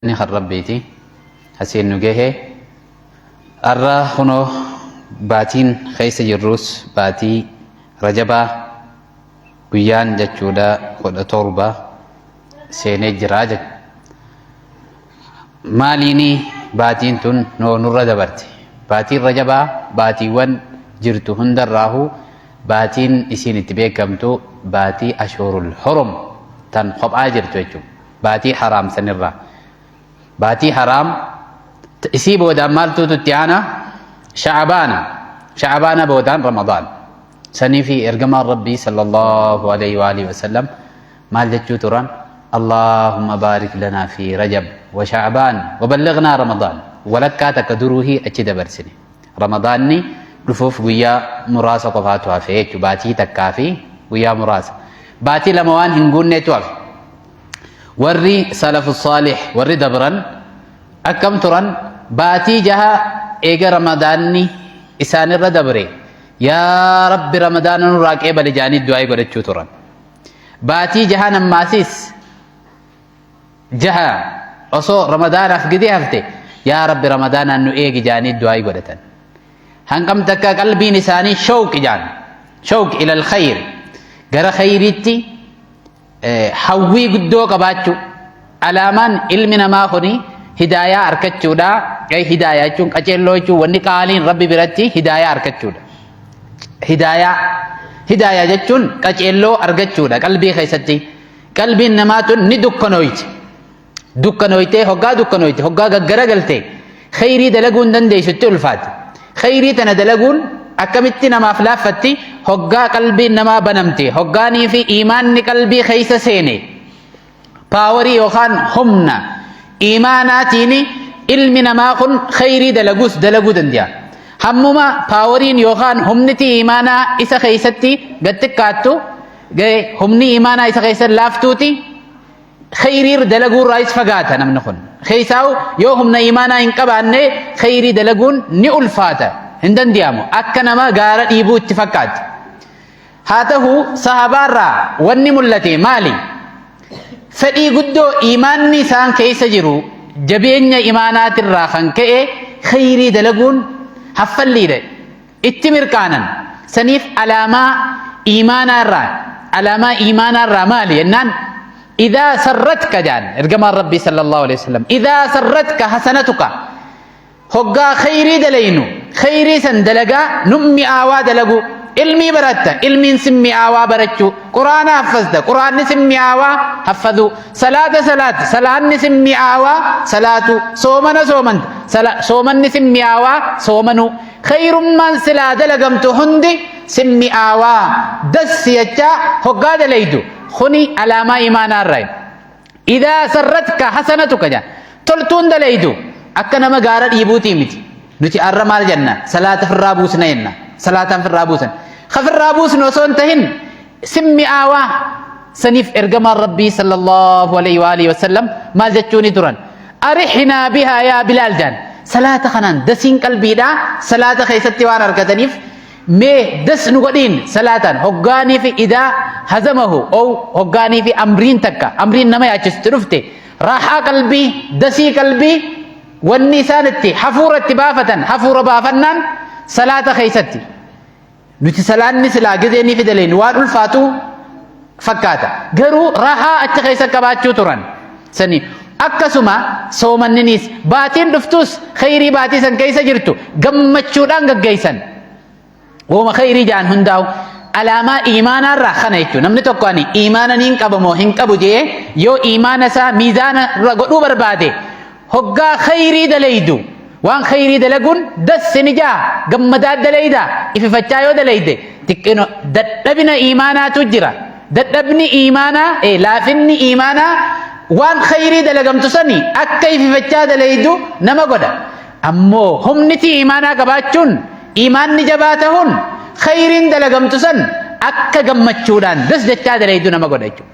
Inni kan Rabbiiti. Asiin nu gahe. Har'a kunoo baatiin keessa jirrus baatii Rajabaa guyyaan jechuudha 17 seenee jira jechuudha. Maaliini baatiin tun nurra dabarte? Baatiin Rajabaa baatiiwwan jirtu hundarraahu baatiin isiin itti beekamtu baatii Ashuurul Hurum tan kophaa jirtu jechuudha. Baatii haraam sanirraa. Baatii haraam isii boodaan maaltuutu itti aana? Sha'abaana. Sha'abaana boodaan Ramadaan. Sanii fi ergamaan Rabbii sallallahu alaihi wa alihi wasallam maal jechuu turan? Allahumma baarik lanaa fi Rajab wa Sha'abaan wa ballighnaa Ramadaan. Walakkaa takka duruuhii achi dabarsine. Ramadaanni dhufuuf guyyaa muraasa qofaatu hafe jechuudha. Baatii takkaa fi guyyaa muraasa. Baatii lama waan hin guunneetu hafe. Warri salafu saalih warri dabran akkam turan? Baatii jaha eega Ramadaanni isaanirra dabre, yaa Rabbi, Ramadaana nurraa qeebali jaanii du'aa godhachuu turan. Baatii jahan ammaasis jaha osoo Ramadaanaaf gidee hafte, yaa Rabbi, Ramadaanaan nu eegi jaanii du'aa godhatan. Hanqam takka qalbiin isaanii shawqi jaan, shawq ilal khayr, gara khayriitti hawwii guddoo qabaachuu. Alaamaan ilmi namaa kuni hidaayaa argachuudha. Hidaayaa jechuun qaceelloo jechuun, wanni qaaliin Rabbi biratti hidaayaa argachuudha. Hidaayaa jechuun qaceelloo argachuudha. Qalbii keessatti qalbiin namaa tun ni dukkanooyti. Dukkanooytee, hoggaa dukkanooyte, hoggaa gaggara galte, khayrii dalaguu hin dandeessu, itti ulfaate. Khayrii tana dalaguun akkamitti namaaf laaffatti? Hoggaa qalbiin namaa banamte, hoggaanii fi iimaanni qalbii keessa seene, power yookaan humna iimaanaatiin ilmi namaa kun khayrii dalaguus dalaguu danda'a. Hammuma poweriin yookaan humniti iimaanaa isa keessatti gad xiqqaattu, humni iimaanaa isa keessatti laaftuuti, khayrii dalaguu irraayis fagaata namni kun. Keessaa'u yoo humna iimaanaa hin qabaanne, khayrii dalaguun ni ulfaata, hin danda'amu, akka nama gaara dhiibuu itti fakkaatti. Haa ta'u, sahabaarraa wanni mul'ate maali? Fedhii guddoo iimaanni isaan keessa jiru, jabeenya imaanaatirraa kan ka'e, khayrii dalaguun haffalliidha. Itti mirqaanan. Saniif alaamaa iimaanaa irraa maali jennaan, إذا سرتك jaan ergamaan Rabbii صلى الله عليه وسلم، إذا سرتك حسنتك, hoggaa khayrii dalaynu, khayrii san dalagaa nu mi'aawaa dalagu, ilmii baratta, ilmiin sin mi'aawaa barachuu, Quraana haffazta, Quraanni sin mi'aawaa haffazuu, salaata salaata, salaanni sin mi'aawaa salaatu, soomana soomanta, soomanni sin mi'aawaa soomanuu, khayrummaan silaa dalagamtu hundi sin mi'aawaa dassi jechaa hoggaa dalaydu, kuni alaamaa imaanaa irraa. إذا سرتك حسنتك jaan, toltuun dalaydu akka nama gaara dhiibuutii miti. Nuti arra maal jenna? Salaata firraa buusna jenna. Salaataan firraa buusan kafirraa buusnu osoo hin tahin, sin mi'aawaa. Saniif ergamaan Rabbii صلى الله عليه وآله وسلم maal jechuuni turan? أرحنا بها يا بلال jaan. Salaata kanaan dasiin qalbiidha salaata keessatti waan argataniif, mee das nu godhiin salaataan. Hoggaanii fi إذا هزمه أو hoggaanii fi amriin takka, amriin nama yaachistu dhufte, raaxaa qalbii, dasii qalbii, wanni isaan itti hafuura itti baafatan, hafuura baafannaan salaata keessatti. Nuti salaanni silaa gizee ni fidaleen waan ulfaatu fakkaata, garuu raaxaa achi keessa qabaachuu turan. Sani akkasuma soomanniniis, baatiin dhuftus khayrii baatii san keessa jirtu gammachuudhaan gaggeessan. Wooma khayrii jaan hundaa'u alaamaa iimaanaarraa kana jechuudha. Namni tokko ani iimaana niin qaba moo hin qabu jee yoo iimaana isaa miizaana irra godhuu barbaade, hoggaa khayrii dalaydu, waan khayrii dalaguun dassi ni jaa, gammadaa dalayda, ififachaa yoo dalayde, xiqqino dadhabina iimaanaatu jira. Dadhabni iimaanaa, laafinni iimaanaa waan khayrii dalagamtu sani akka ififachaa dalaydu nama godha. Ammoo humniti iimaanaa qabaachuun, iimaanni jabaa tahuun, khayriin dalagamtu san akka gammachuudhaan das jechaa dalaydu nama godha jechuudha.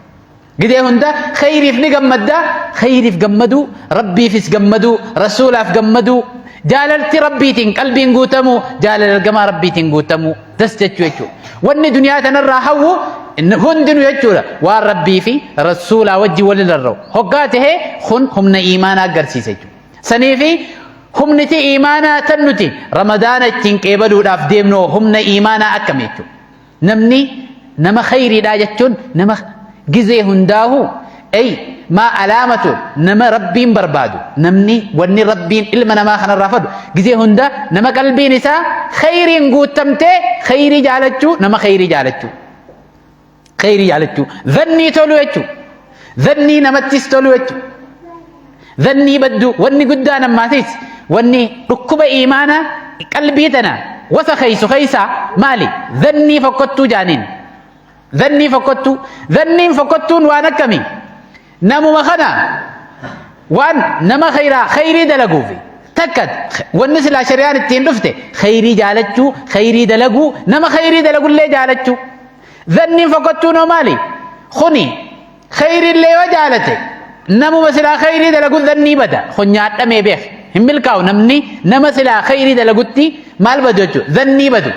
Gidee hunda khayriif ni gammadda, khayriif gammaduu, Rabbiifis gammaduu, Rasuulaaf gammaduu, jaalalti Rabbiitiin qalbiin guutamuu, jaalala ergamaa Rabbiitiin guutamuu, das jechuu jechuudha. Wanni duniyaa tanarraa hawwu Hundinuu jechuudha waan Rabbii fi Rasuulaa wajji wali rarra'u hoggaa tahee, kun humna iimaanaa agarsiisa jechuudha. Saniifi humniti iimaanaa tan nuti Ramadaana ittiin qeebaluudhaaf deemnu humna iimaanaa akkami jechuudha. Namni nama khayriidhaa jechuun nama gizee hundaahu ey maa alaamatu nama Rabbiin barbaadu, namni wanni Rabbiin ilma namaa kanarraa fadhu gizee hunda nama qalbiin isaa khayriin guuttamtee, khayrii jaalachuu, nama khayrii jaalachuu, khayrii jaalachuu, dhannii tolu jechuu, dhannii namattis tolu jechuu, dhannii badduu. Wanni guddaan ammaatis wanni dhukkuba iimaana qalbii tana wasa keeysu keeysaa maali? Dhannii fokkottuu jaaniin. Dhannii fokkottuu, dhanniin fokkottuun waan akkami? Namuma kana waan nama khayraa khayrii dalaguufi takka wanni silaa shari'aan ittiin dhufte khayrii jaalachuu, khayrii dalaguu, nama khayrii dalagullee jaalachuu. Dhanniin fokkottuun hoo maali? Kuni khayriillee yoo jaalate, namuma silaa khayrii dalagu dhannii bada. Kun nyaadhamee beek hin milkaa'u. Namni nama silaa khayrii dalagutti maal badu jechuudha? Dhannii badu.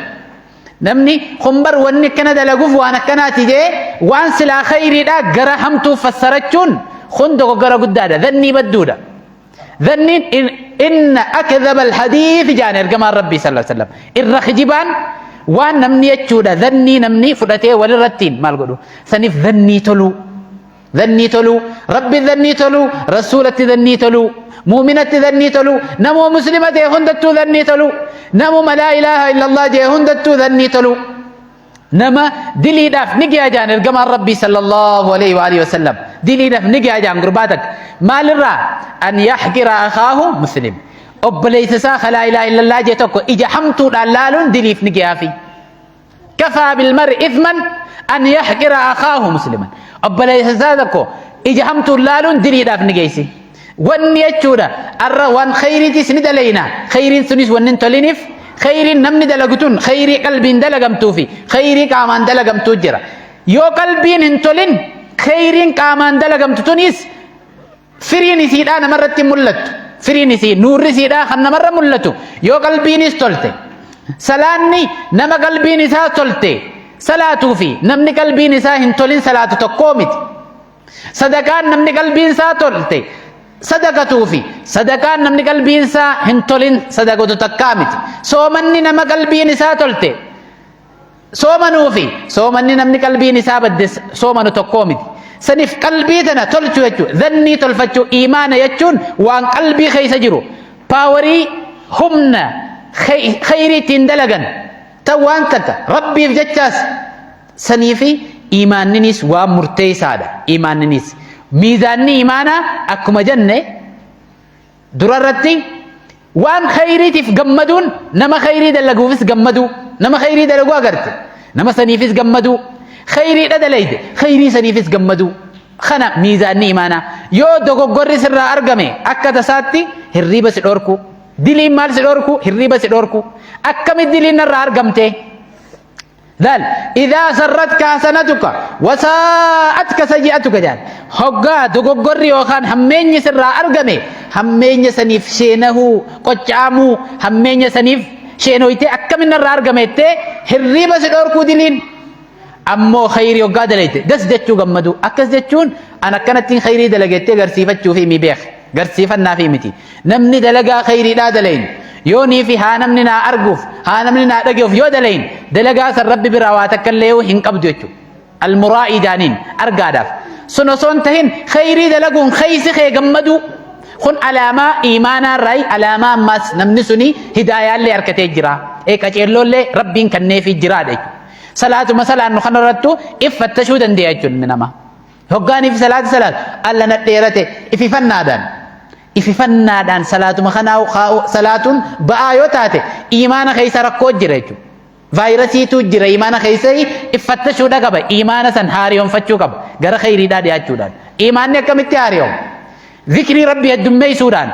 Namni kun bar wanni akkana dalaguuf waan akkanaati jee waan silaa khayriidha gara hamtuu fassarachuun kun dogoggora guddaadha, dhannii badduudha. Dhanniin inna akdhaba alhadiith jaan ergamaan Rabbii sallallahu alaihi wasallam. Irra kijibaan waan namni jechuudha dhannii namni fudhatee walirrattiin maal godhu. Saniif dhannii toluu. Dhannii toluu, Rabbi dhannii toluu, Rasuulatti dhannii toluu, muuminatti dhannii toluu, namoo muslima ta'e hundattuu dhannii toluu, namuma laa ilaaha illallah jee hundattuu dhannii toluu. Nama diliidhaaf ni gi'a jaan ergamaan Rabbii sallallahu alaihi wa alihi wasallam. Diliidhaaf ni gi'a jaan gurbaa takka. Maalirraa? An yaxqira akaahu muslim. Obboleessa isaa ka laa ilaaha illallah jee tokko ija hamtuudhaan laaluun diliif ni gi'aafi. Kafaa bilmar'i ithman an yaxqira akaahu musliman. Obboleessa isaa tokko ija hamtuun laaluun diliidhaaf ni geessi. Wanni jechuudha arra waan khayriitis ni dalayna, khayriin sunis wanni hin toliniif, khayriin namni dalagu tun khayrii qalbiin dalagamtuu fi khayrii qaamaan dalagamtuu jira. Yoo qalbiin hin tolin, khayriin qaamaan dalagamtu tunis firiin isiidhaa namarratti hin mul'attu. Firiin isii, nuurri isiidhaa kan namarra mul'atu yoo qalbiinis tolte. Salaanni nama qalbiin isaa tolte salaatuu fi namni qalbiin isaa hin tolin salaatu tokkoo miti. Sadaqaan namni qalbiin isaa tolte sadaqatuu fi sadaqaan namni qalbiin isaa hin tolin sadaqatu takkaa miti. Soomanni nama qalbiin isaa tolte soomanuu fi soomanni namni qalbiin isaa badde soomanu tokkoo miti. Saniif qalbii tana tolchuu jechuudha. Dhannii tolfachuu, iimaana jechuun waan qalbii keessa jiru. Paawarii, humna khayrii ittiin dalagan tan waan takka Rabbiif jechaas. Saniifi iimaanninis waan murteessaadha. Iimaanninis miizaanni iimaanaa akkuma jenne durarratti waan khayriitiif gammaduun, nama khayrii dalaguufis gammaduu, nama khayrii dalaguu agarte nama saniifis gammaduu, khayriidha dalayde khayrii saniifis gammaduu, kana miizaanni iimaanaa. Yoo dogoggorri sirraa argame akka tasaatti hirriiba si dhorku. Diliin maal si dhorku? Hirriiba si dhorku. Akkamitti diliin narraa argamte? Laal, idhaa sarratka hasanatuka wasaa'atka sayyi'atuka jedhan. Hoggaa dogoggorri yookaan hammeenyi sirraa argame, hammeenya saniif sheenahuu, qocca'amuu, hammeenya saniif sheenoytee akkamin narraa argame jettee hirriiba si dhorkuu diliin. Ammoo khayrii hoggaa dalayte das jechuu, gammaduu. Akkas jechuun an akkanattiin khayrii dalagettee garsiifachuu fi mi beek. Garsiifannaa fi miti. Namni dalagaa khayriidhaa dalayin yoo nii fi haa namni naa arguuf, haa namni naa dhaga'uuf yoo dalayin, dalagaa san Rabbi biraa waa takka illee hin qabdu jechuudha. Almuraa'ii jaaniin argaadhaaf. Sun osoo hin tahin khayrii dalaguun khaysi kee gammaduu kun alaamaa iimaanaa irraayi, alaamaa ammaas namni suni hidaayaallee harkatee jira. Ee, qaceelloollee Rabbiin kanneefii jiraadha jechuudha. Salaatuma salaannu kanarrattu if fattashuu dandeenya jechuudha nama. Hoggaaniif salaata salaatu alla na dheerate ififannaadhaan. Ififannaadhaan salaatuma kanaa salaatuun ba'aa yoo taate, iimaana keessa rakkoo jira jechuudha. Vaayirasiitu jira iimaana keessa, iffattashuudha qaba. Iimaana san haariyoonfachuu qaba. Gara khayriidhaa dhiyaachuudhaan. Iimaanni akkamitti haariyooma? Zikrii Rabbii heddummeessuudhaan.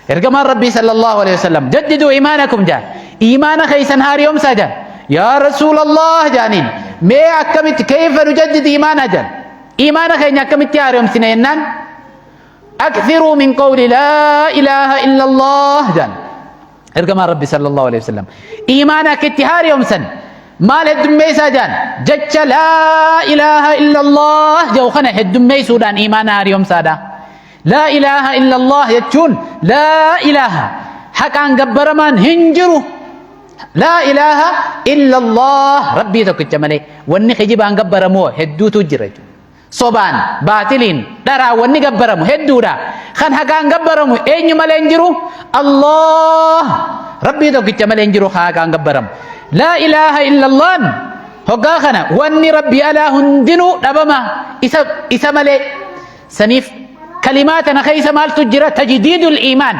Ergamaan Rabbii sallallahu alaihi wasallam jaddiduu iimaanakum jaan. Iimaana keessan haariyoomsaa jaan. Yaa Rasuulallah jaaniin. Mee akkamitti, kayfa nujaddidu iimaana jaan. Iimaana keenya akkamitti haariyoomsina jennaan. Akthiruu min qawli laa ilaaha illallah jaan. Ergamaan Rabbi sallallahu alaihi wasallam. Iimaana akka itti haariyoomsan. Maal heddummeeysaa jaan? Jecha laa ilaaha illallah jedhu kana heddummeeysuudhaan iimaana haariyoomsaadha. Laa ilaaha illallah jechuun laa ilaaha haqaan gabbaramaan hin jiru. Laa ilaaha illallah Rabbii tokkicha malee wanni kijibaan gabbaramu hedduutu jira jechuudha. Sobaan, baatiliin, dharaan wanni gabbaramu hedduudha. Kan haqaan gabbaramu eenyu malee hin jiru? Allah! Rabbii tokkicha malee hin jiru kan haqaan gabbaramu. Laa ilaaha illallaan hoggaa kana wanni Rabbii alaa hundinuu dhabama isa malee. Saniif kalimaa tana keessa maaltu jira? Tajdiidul iimaan.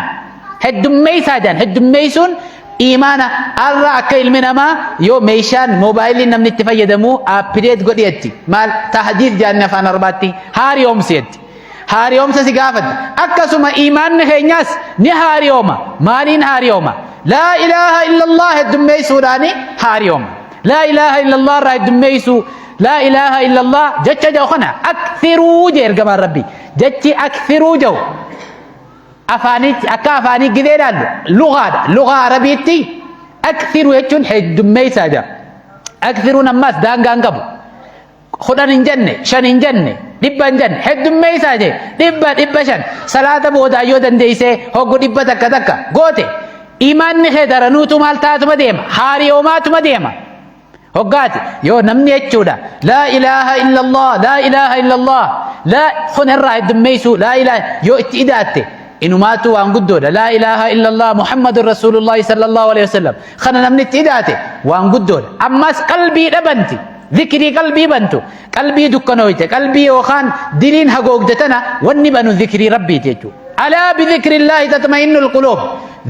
Heddummeessaa jedhan. Heddummeessuun iimaana arra akka ilmi namaa yoo meeshaan moobaayiliin namni itti fayyadamu appideet godhi jetti. Maal tahdiid jedhan afaan Arabaatti haariyoomsi jetti. Haariyoomsa si gaafatti. Akkasuma iimaanni keenyaas ni haariyooma. Maaliin haariyooma? Laa ilaaha illallah heddummeessuudhaani haariyooma. Laa ilaaha illallah irraa heddummeessuu. Laa ilaaha illallah jecha jedhu kana akthiruu jee ergamaan Rabbii. Jechi akthiruu jedhu afaanitti akka afaanii gidee ilaallu lugaadha. Lugaa Arabiitti akthiru jechuun heddummeessaa jedha. Akthiruun ammaas daangaa hin qabu. 10 hin jenne, 5 hin jenne, 100 hin jenne, heddummeessaa jee 100 500 salaata boodaa yoo dandeessee hoggu 100 takka goote imaanni kee daranuutu maal taatuma deema haariyoomaatuma deema. Hoggaati yoo namni jechuudha laa ilaaha illallah laa ilaaha illallah laa kun irraa heddummeessuu laa ilaaha yoo itti idaatte inumaatu waan guddoodha laa ilaaha illallah muhammadun rasuulullahi sallallahu alaihi wasallam kana namni itti idaate waan guddoodha ammas qalbii dhabanti zikrii qalbii bantu qalbii dukkanooyte qalbii yookaan diliin hagoogde tana wanni banu zikrii rabbiiti jechuudha alaa bidhikrillaahi tatma'innul quluub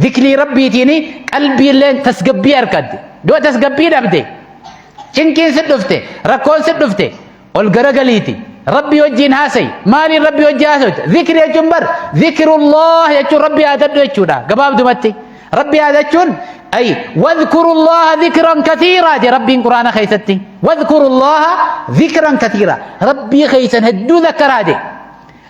zikrii rabbiitiin qalbiilleen tasgabbii argatti. Yoo tasgabbii dhabde, cinqiin si dhufte, rakkoon si dhufte, ol garagaliiti. Rabbii wajjiin haasa'i. Maaliin Rabbii wajjiin haasa'u? Zikri jechuun bar zikrullah jechuun Rabbi yaadadhu jechuudha. Gabaabdumatti. Rabbi yaadachuun ay wadhkurullaha dhikran kathiiraa je Rabbiin Quraana keessatti. Wadhkurullaha dhikran kathiiraa. Rabbii keessan hedduu zakkaraa je.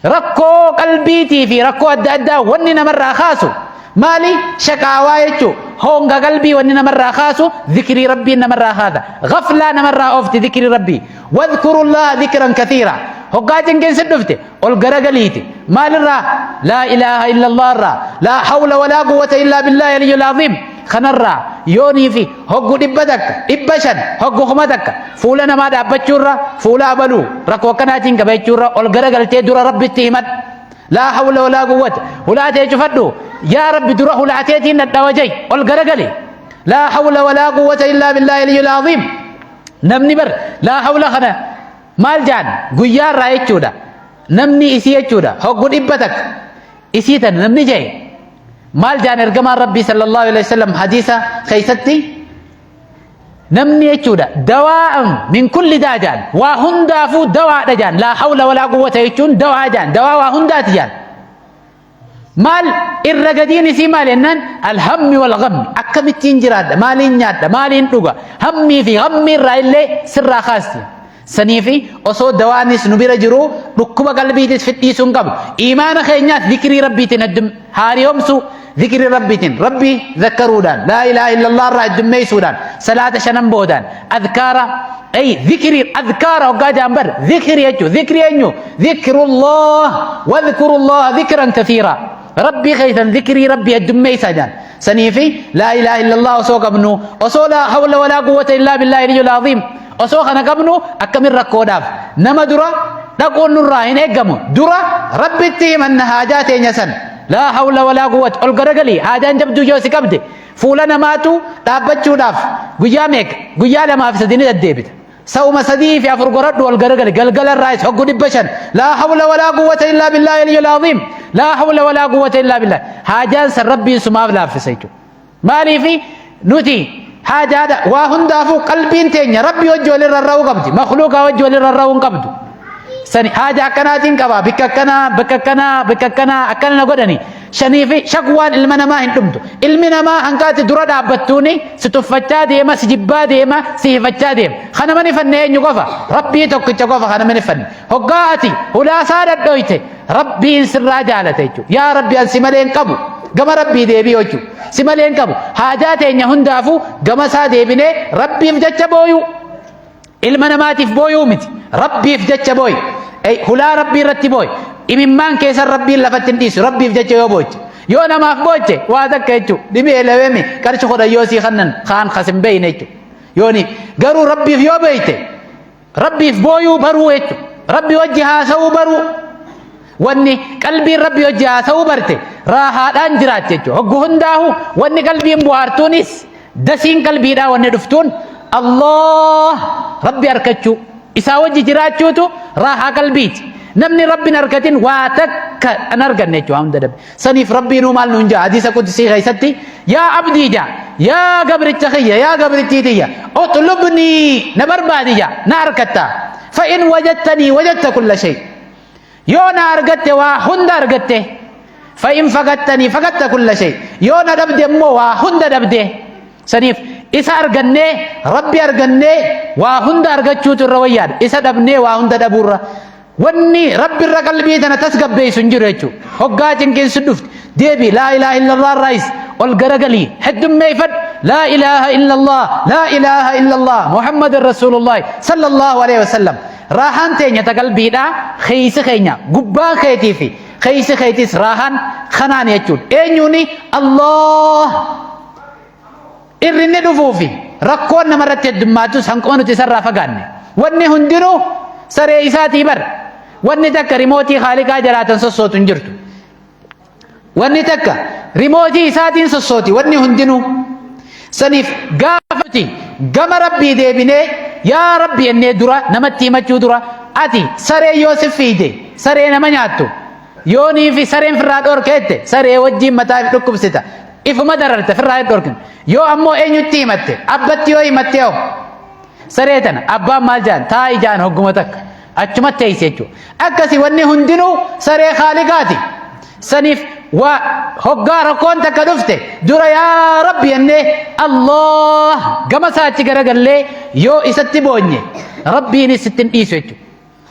Rakkoo qalbiitii fi rakkoo adda addaa wanni namarraa kaasu maali? Shaqaawaa jechuu honga qalbii wanni namarraa kaasu zikrii rabbiin namarraa kaasa. Gaflaa namarraa oofti zikrii rabbii. Wadhkurullaha dhikran kathiira. Hoggaa cinqiin si dhufte ol garagaliiti. Maalirraa? Laa ilaaha illallah irraa. Laa hawla walaa quwwata illaa billaahi aliyyul aziim. Kanarraa yoonii fi hoggu 100 500 hoggu 1000 fuula namaa dhaabbachuurra fuula abaluu rakkoo akkanaatiin qaba jechuurra ol garagaltee dura rabbitti himadhu. Laa hawla walaa quwwata hulaa tee cufadhu yaa rabbi dura hulaa teetiin dhadhawa jai ol garagali. Laa hawla walaa quwwata illaa billaahi aliyyul aziim. Namni bar laa hawla kana maal jaan guyyaa irraa jechuudha. Namni isii jechuudha hoggu 100 isii tana namni jae maal jaan ergamaan rabbii sallallahu alaihi wasallam hadiisa keessatti namni jechuudha dawaa'an min kulli daa jaan waa hundaafuu dawaadha jaan laa hawla walaa quwwata jechuun dawaa jaan dawaa waa hundaati jaan maal irra gadiin isii maal jennaan alhammi wal ghammi akkamittiin jiraadha maaliin nyaadha maaliin dhuga hammii fi ghammii irraa illee sirraa kaasti Saniifi osoo dawaanis nu bira jiruu dhukkuba qalbiitis fidhiisuu hin qabnu. Iimaana keenyaas zikrii Rabbiitiin heddum haariyoomsuu zikrii Rabbiitiin Rabbii zakkaruudhaan laa ilaaha illallah irraa heddummeessuudhaan salaata shanan boodaan adkaara ay zikrii adkaara hoggaa jaan bar zikrii jechuun zikrii eenyu zikrullah wadhkurullah zikran kathiira Rabbii keessan zikrii Rabbii heddummeessaa jaan. Saniifi laa ilaaha illallah osoo qabnu osoo laa hawla walaa quwwata illaa billaahi aliyyul aziim osoo kana qabnu akkamin rakkoodhaaf nama dura dhaquun nurraa hin eeggamu dura rabbitti himanna haajaa teenya san laa hawla walaa quwwata ol garagalii haajaan jabduu yoo si qabde fuula namaatu dhaabbachuudhaaf guyyaa meeqa guyyaa lamaaf sadi ni deddeebita Sa'uma 3 fi 4 goradhu ol garagali galgala irraayis hoggu 500 laa hawla walaa quwwata illaa billaahi aliyyul aziim laa hawla walaa quwwata illaa billaahi haajaan san rabbiin sumaaf laaffisa jechuudha. Maaliifi nuti haajaadha waa hundaafuu qalbiin teenya rabbi wajji walirra rarra'uu qabdi makluuqaa wajji walirra rarra'uu hin qabdu. Sani haaja akkanaatiin qaba bikka akkanaa bakka akkanaa bakka akkanaa akkana na godhani shanii fi shakwaan ilma namaa hin dhumtu. Ilmi namaa hanqaati dura dhaabbattuuni si tuffachaa deema si jibbaa deema si hifachaa deema. Kana mana fanne eenyu qofa? Rabbii tokkicha qofa kana mana fanne. Hoggaa ati hulaasaa dhadhooyte Rabbiin sirraa jaalata jechuudha. Yaa Rabbi an si malee hin qabu. Gama Rabbii deebi'u jechuudha. Si malee hin qabu. Haajaa teenya hundaafuu gama isaa deebinee Rabbiif jecha booyuu. Ilma namaatiif booyuu miti. Rabbiif jecha booyi. Hulaa Rabbii irratti booyi. Imimmaan keessan Rabbiin lafatti hin dhiisu. Rabbiif jecha yoo booche. Yoo namaaf booche waa takka jechuudha. Dhibee lawemi qarshi kudhan yoo sii kannan kaan kas hin beeyne jechuudha. Yooni garuu Rabbiif yoo beeyte Rabbiif booyuu baruu jechuudha. Rabbi wajji haasa'uu baruu. Wanni qalbiin Rabbi wajji haasa'uu barte raahaadhaan jiraatti jechuudha. Hoggu hundaahu wanni qalbiin buhaartuunis dasiin qalbiidhaa wanni dhuftuun Allah Rabbi arkachuu isaa wajji jiraachuutu raahaa qalbiiti. Namni Rabbi hin argatin waa takka hin arganne jechuudha hunda dhabe. Saniif Rabbiinuu maal nuun jaa hadiisa qudsii keessatti yaa abdii jaa yaa gabricha kiyya yaa gabrittii tiyya utlubnii na barbaadi jaa na argatta fa in wajattanii wajatta kulla shay yoo na argatte waa hunda argatte fa in fagattanii fagatta kulla shay yoo na dhabde immoo waa hunda dhabde saniif isa argannee Rabbi argannee waa hunda argachuutu irra wayyaadha isa dhabnee waa hunda dhabuurra Wanni Rabbi irra qalbii tana tasgabbeessu hin jiru jechuudha. Hoggaa cinqiin si dhufte deebi laa ilaaha illallah irraayis ol garagalii heddummeeffadhu laa ilaaha illallah laa ilaaha illallah Muhammadan Rasuulullahi sallallahu alaihi wasallam. Raahaan teenya ta qalbiidhaa keeysi keenya gubbaan keetii fi keeysi keetiis raahaan kanaan jechuudha. Eenyuuni Allah Irrinni dhufuu fi rakkoon namarratti heddummaattus hanquma nuti isarraa fagaanne. Wanni hundinuu saree isaatii bar. Wanni takka rimootii haaliqaa jalaatan sossootu hin jirtu. Wanni takka rimootii isaatiin sossooti wanni hundinuu. Saniif gaafa nuti gama Rabbii deebinee yaa Rabbi jennee dura namatti himachuu dura ati saree yoo si fiide saree nama nyaattu yoonii fi sareen firraa dhorkeette saree wajjiin mataa if dhukkubsita. Ifuma dararte firraa hin dhorkin. Yoo ammoo eenyutti himatte? Abbatti yoo himatte hoo? Saree tana abbaan maal jaan? Taa'i jaan hogguma takka. Achumatti teessi jechuudha. Akkasi wanni hundinuu saree haaliqaati. Saniif waa hoggaa rakkoon takka dhufte dura yaa Rabbi jennee Allah gama isaatti garagallee yoo isatti boonye Rabbiinis sitti hin dhiisu jechuudha.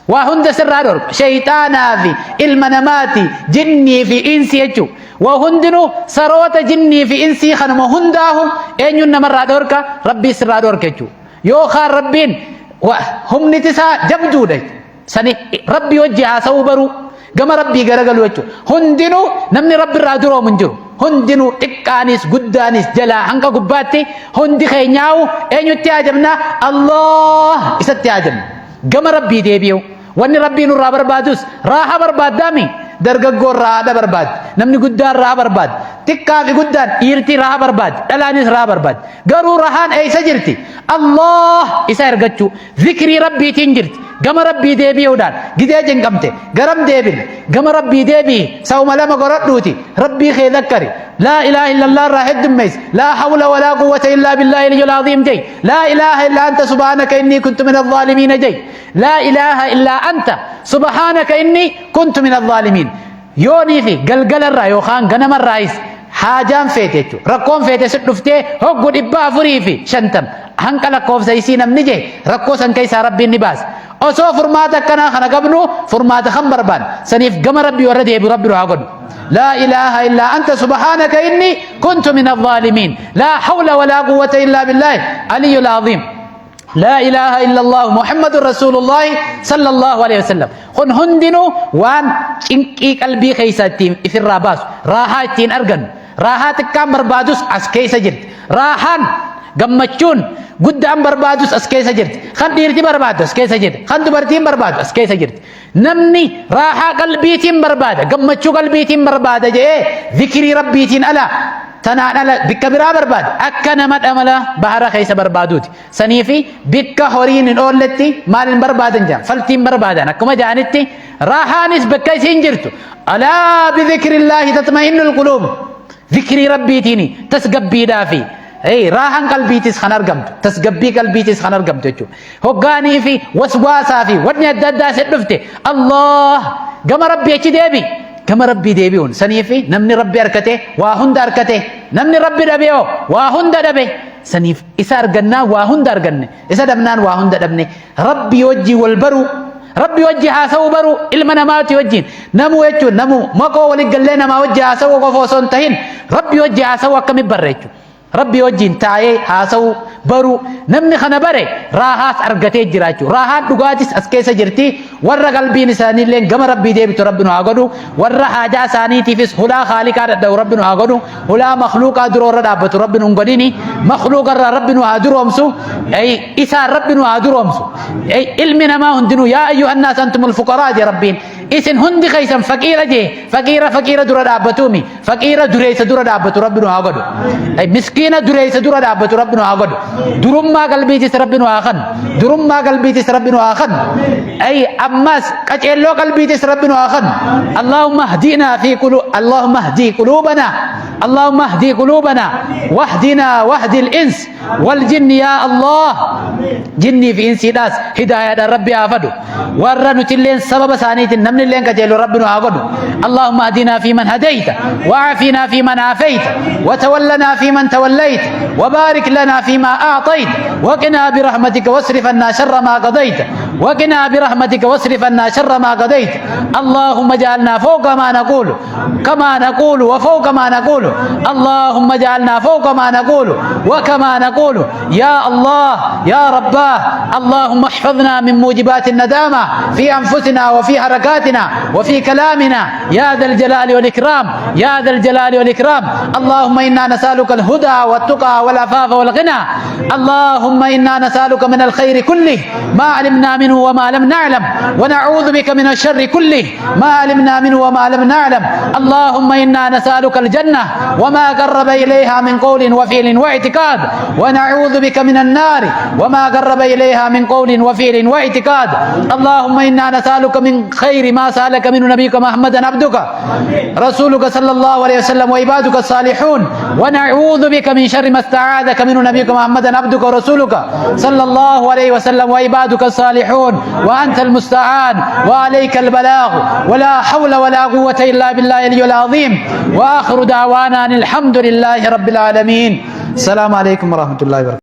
Waa hunda sirraa dhorka. Shayxaanaa fi ilma namaati, jinnii fi insii jechuudha. Waa hundinuu saroota jinnii fi insii kanuma hundaahu eenyuun namarraa dhorka? Rabbii sirraa dhorka jechuudha. Yookaan Rabbiin humniti isaa jabduudha. Sani Rabbii wajji haasa'uu baruu gama Rabbii garagaluu jechuudha. Hundinuu namni Rabbi irraa duroomu hin jiru. Hundinuu xiqqaanis guddaanis jalaa hanga gubbaatti hundi keenyaa'u eenyutti haajamna? Allah isatti haajamna. Gama Rabbii deebi'u. Wanni Rabbii nurraa barbaadus raaha barbaaddaami. Dargaggoon raahaadha barbaaddi. Namni guddaan raaha barbaaddi. Xiqqaa fi guddaan dhiirti raaha barbaaddi. Dhalaanis raaha barbaaddi. Garuu rahaan eessa jirti? Allah isa argachuu. Zikrii Rabbiitiin jirti. Gama Rabbii deebi'uudhaan gidee cinqamte garam deebine gama Rabbii deebi'i sa'uma lama gorodhuuti Rabbii kee zakkari laa ilaaha illallah irraa heddummeessi laa hawla walaa quwwata illaa billaahi aliyyul aziim jei Laa ilaaha illaa anta subhaanaka innii kuntu mina zaalimiina jei. Laa ilaaha illaa anta subhaanaka innii kuntu mina zaalimiin. Yoonii fi galgalarraa yookaan ganamarraayis haajaan feete jechuudha. Rakkoon feete si dhuftee hoggu 450 hanqa lakkoofsa isii namni jee rakkoo san keessaa Rabbiin ni baasa. Osoo furmaata akkanaa kana qabnu furmaata kan barbaanne saniif gama Rabbii warra deebi'u Rabbi nu haa godhu. لا إله إلا أنت سبحانك إني كنت من الظالمين لا حول ولا قوة إلا بالله علي العظيم لا إله إلا الله محمد رسول الله صلى الله عليه وسلم خن هندنو وان cinqii qalbii keessa ittiin ifirraa baasu raahaa ittiin argannu raahaa xiqqaan barbaadus as keessa jirti raahaan gammachuun guddaan barbaadus as keessa jirti kan dhiirti barbaaddu as keessa jirti kan dubartiin barbaaddu as keessa jirti Namni raahaa qalbiitiin barbaada, gammachuu qalbiitiin barbaada jedhee zikrii Rabbiitiin ala tanaan ala bikka biraa barbaada. Akka nama dhamala bahara keessa barbaaduuti. Saniifi bikka horiin hin oolletti maal hin barbaadan jedhan faltiin barbaadan akkuma jedhanitti raahaanis bakka isiin jirtu. Alaa bidhikrillaahi tatma'innul quluub. Zikrii Rabbiitiin tasgabbiidhaafi raahaan qalbiitis kan argamtu tasgabbii qalbiitis kan argamtu jechuudha. Hoggaanii fi waswaasaa fi wanni adda addaa si dhufte Allah gama Rabbii achi deebi. Gama Rabbii deebi'uun sanii fi namni Rabbi argate waa hunda argate namni Rabbi dhabe hoo waa hunda dhabe saniif isa argannaan waa hunda arganne isa dhabnaan waa hunda dhabne Rabbii wajjii wal baruu Rabbi wajji haasa'uu baruu ilma namaati wajjin namuu jechuun namuu maqoo waliin gallee namaa wajji haasa'uu qofa osoo hin tahin Rabbi wajji haasa'uu akkamitti barra jechuudha. Rabbi wajjin taa'ee haasa'uu baruu namni kana bare raahaas argatee jira jechuudha. Raahaan dhugaatis as keessa jirti. Warra qalbiin isaaniillee gama Rabbii deebitu Rabbi nu haa godhu. Warra haajaa isaaniitiifis hulaa Khaaliqaa dhadha'u Rabbi nu haa godhu. Hulaa makhluuqaa duroo irra dhaabbatu Rabbi nu hin godhini. Makhluuqa irraa Rabbi nu haa duroomsu. Isaan Rabbi nu haa duroomsu. Ilmi namaa hundinuu yaa ayyuhannaas antumul fuqaraa jee Rabbiin. Isin hundi keessan faqiira jee faqiira faqiira dura dhaabbatuumi. Faqiira dureessa dura dhaabbatu Rabbi nu haa godhu. Miskiina dureessa dura dhaabbatu Rabbi nu haa godhu. Durummaa qalbiitis Rabbi nu haa kennu. Durummaa qalbiitis Rabbi nu haa kennu. Ay ammas qaceelloo qalbiitis Rabbi nu haa kennu. Allahumma hdinaa fi qulu Allahumma hdi quluubana. Allahumma hdi quluubana wahdinaa wahdi al-ins wal jinni yaa Allah. Jinnii fi insiidhaas hidaayaadhaan Rabbi haa fadu. Warra nutilleen sababa isaaniitiin namni illeen qajeelu Rabbi nu haa godhu. Allahumma hadinaa fi man hadayta wa'afinaa fi man afayta watawallanaa fi man tawallayta وبارك لنا فيما أعطيت وقنا برحمتك واصرف عنا شر ما قضيت وقنا برحمتك واصرف عنا شر ما قضيت اللهم اجعلنا فوق ما نقول كما نقول وفوق ما نقول اللهم اجعلنا فوق ما نقول وكما نقول يا الله يا رباه اللهم احفظنا من موجبات الندامة في أنفسنا وفي حركاتنا وفي كلامنا يا ذا الجلال والإكرام يا ذا الجلال والإكرام اللهم إنا نسألك الهدى والتقى والعفاف والغنى اللهم إنا نسألك من الخير كله ما علمنا منه وما لم نعلم ونعوذ بك من الشر كله ما علمنا منه وما لم نعلم اللهم إنا نسألك الجنة وما قرب إليها من قول وفعل واعتقاد ونعوذ بك من النار وما قرب إليها من قول وفعل واعتقاد اللهم إنا نسألك من خير ما سألك منه نبيك محمد عبدك رسولك صلى الله عليه وسلم وعبادك الصالحون ونعوذ بك من شر ما استعاذك منه نبيك محمد عبدك ورسولك صلى الله عليه وسلم وعبادك الصالحون وأنت المستعان وعليك البلاغ ولا حول ولا قوة إلا بالله العلي العظيم وآخر دعوانا أن الحمد لله رب العالمين السلام عليكم ورحمة الله وبركاته.